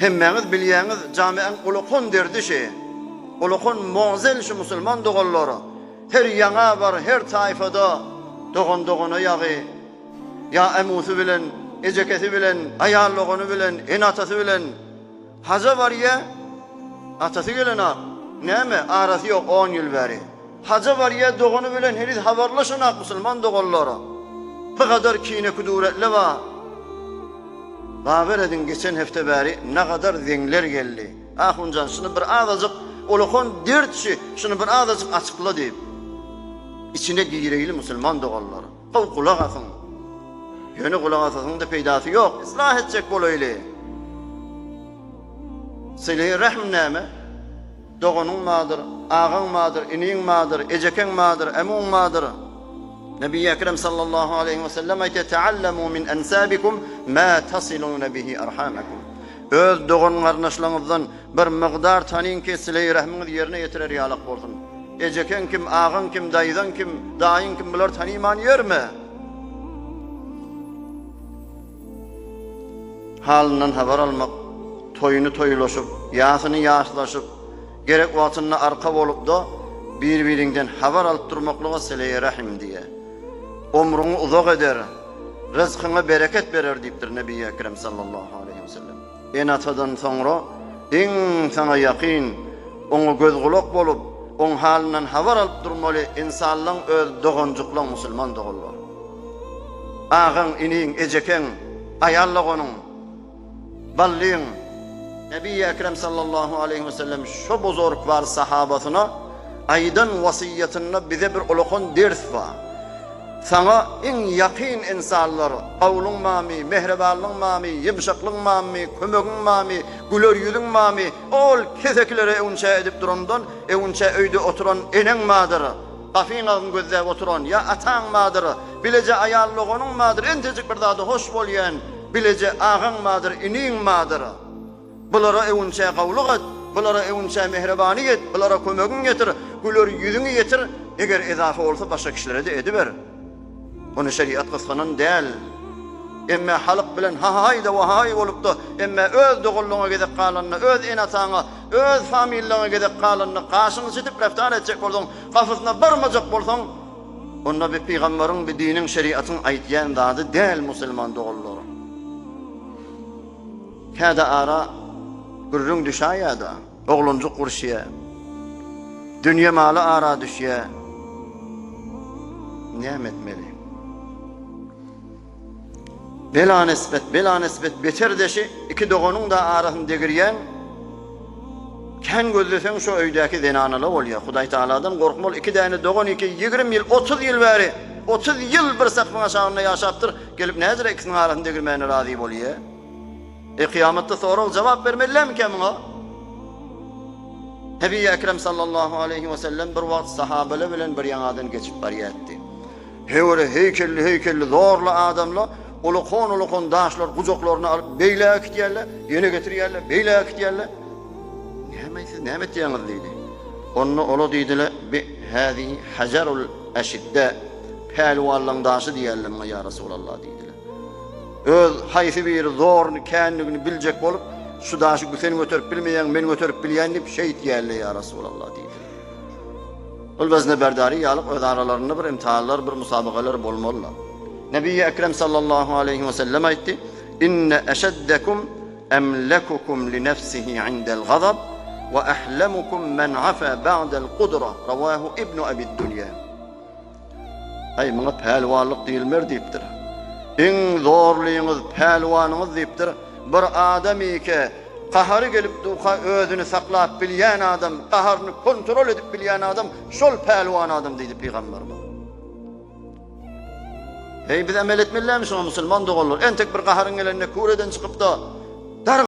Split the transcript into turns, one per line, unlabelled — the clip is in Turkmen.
Hemmäňiz bilýäňiz jamiäň ulakan derdi şi. Ulakan mozel şi musulman doganlar. Her ýaňa bar her taýfada dogan dogana ýagy. Ýa emusy bilen, ejekesi bilen, aýal dogany bilen, ene-atasy bilen. Haja barýa, atasy gelenak. Näme, arasy ýok on ýyl bäri. Haja barýa dogany bilen heniz habarlaşanak musulman doganlar. Bu gadar kine-küdüwretle bar. Bawer ediň geçen hepde bäri nagadar zeňler geldi. Ahunjan şuny bir azajyk ulakan dert şi şuny bir azajyk açykla diýip. Içine gireýli musulman doganlar. Gowy gulak asyň. Ýöne gulak asasyň-da peýdasy ýok. Yslah etjek bolaýly. Sylaýy rehm näme? Doganyň bardyr, agaň bardyr, iniň bardyr, ejekeň bardyr, ämuň bardyr. Nebi Ekrem sallallahu aleýhi we sellem aýtýar, Teallemû min ensabikum ma tasilûne bihi arhamakum. Öz dogan-garyndaşlaryňyzdan bir mygdar tanyň ki, sileý rehmiňizi ýerine ýetirer ýalak bolsun. Ejekeň kim, agaň kim, daýzaň kim, daýyň kim bulary tanyman ýörme. Halyndan habar almak, toýuny toýlaşyp, ýasyny ýaslaşyp, gerek wagtynda arka bolup-da, bir-biriňden habar alyp durmaklyga sileýi-rähim diýýär. Ömrüňi uzak eder, ryzkyňa bereket berer diýipdir Nebiýi Ekrem sallallahu aleýhi wesellem. Ene-atadan soňra iň saňa ýakyn, oňa göz-gulak bolup, oň halyndan habar alyp durmaly ynsanlaň öz doganjyklaň musulman doganlar. Agaň, iniň, ejekeň, aýal doganyň, ballyň. Nebiýi Ekrem sallallahu aleýhi we sellem şo bozorukbar sahabasyna aýdan wasyýetynda bize bir ulakan ders bar. Saňa iň ýakyn ynsanlar, gawulyň bamy, mähribanlygyň bamy, ýumşaklygyň bamy, kömegiň bamy, güler ýüzüň bamy, ol kesekilere öwünçä edip durandan, öwünçä öýde oturan eneň bardyr, gapyň agzyn gözläp oturan, ýa ataň bardyr, bileje aýal doganyň bardyr, entejik bir zada hoş bolýan, bileje agaň bardyr, iniň bardyr. Bulara öwünçä gawulyk et, bulara öwünçä mähribanlyk et, bulara kömegiňi ýetir, güler ýüzüňi ýetir, eger ezafa bolsa başga kişilere-de ediber. Muny şeriat gysganan däl. Emme halyk bilen ha-haý-da wa-haý bolupda, emme öz doganlygyňa gezek galanda, öz ene-ataňa, öz familiýaňa gezek galanda gaşyňy çytyp reftar etjek bolsaň, gapysyna barmajak bolsaň, onda bi pygambaryň, bi diniň, şeriatyň aýtýan zady däl musulman doganlar. Käde ara gürrüň düşäýýär-de, oglanjyk uruşýar. Dünýe maly ara düşýär. Näme etmeli? Bela-nisbet, bela-nisbet beter deşi, iki doganyň-da arasyny degirýän, kän gözleseň şo öýdäki zenanalar bolýar. Hudaýtagaladan gorkmaly, iki däne dogan iki 20 ýyl, 30 ýyl bäri, 30 ýyl bir sakfyň aşagynda ýaşapdyr, gelip näzire ikisiniň arasyny degirmäne razy bolýar? E kyýamatda sorag jogap bermelilermikä muňa? Nebi Ekrem sallallahu aleýhi we sellem bir wagt sahabeler bilen bir ýaňadan geçip barýardy. Höwre heýkelli heýkelli zorly adamlar ulukon-ulukon daşlar gujaklaryna alyp beýle äkitýärler, ýene getirýärler, beýle äkitýärler. Näme siz näme etýäňiz diýdi. Onda ola diýdiler, bi häzi hajarul eşidde pälwanlaň daşy diýerler muňa ýa Resulallah diýdiler. Öz haýsy biri zoruny, känligini biljek bolup, şu daşy sen göterip bilmeýäň, men göterip bilýän diýip şeýtýärler ýa Resulallah diýdiler. Ol wezneberdary ýalyk öz aralarynda bir imtihanlar, bir musabakalar bolmalylar. Nebi Ekrem sallallahu aleýhi we sellem aýtdy, Inne eşeddekum emlekukum li nefsihi indel gazab we ahlamukum men afa ba'del kudra. Rawahu Ibnu Ebid Dünýä. Aý, muňa pälwanlyk diýilmer diýipdir. Iň zorlyňyz pälwanyňyz diýipdir. Bir adam ike gahary gelip durka özüni saklap bilýän adam, gaharyny kontrol edip bilýän adam şol pälwan adam diýdi pygamberimiz. Eý, biz emel etmelilämi şoňa musulman doganlar? Entek bir gaharyň gelende küreden çykyp-da.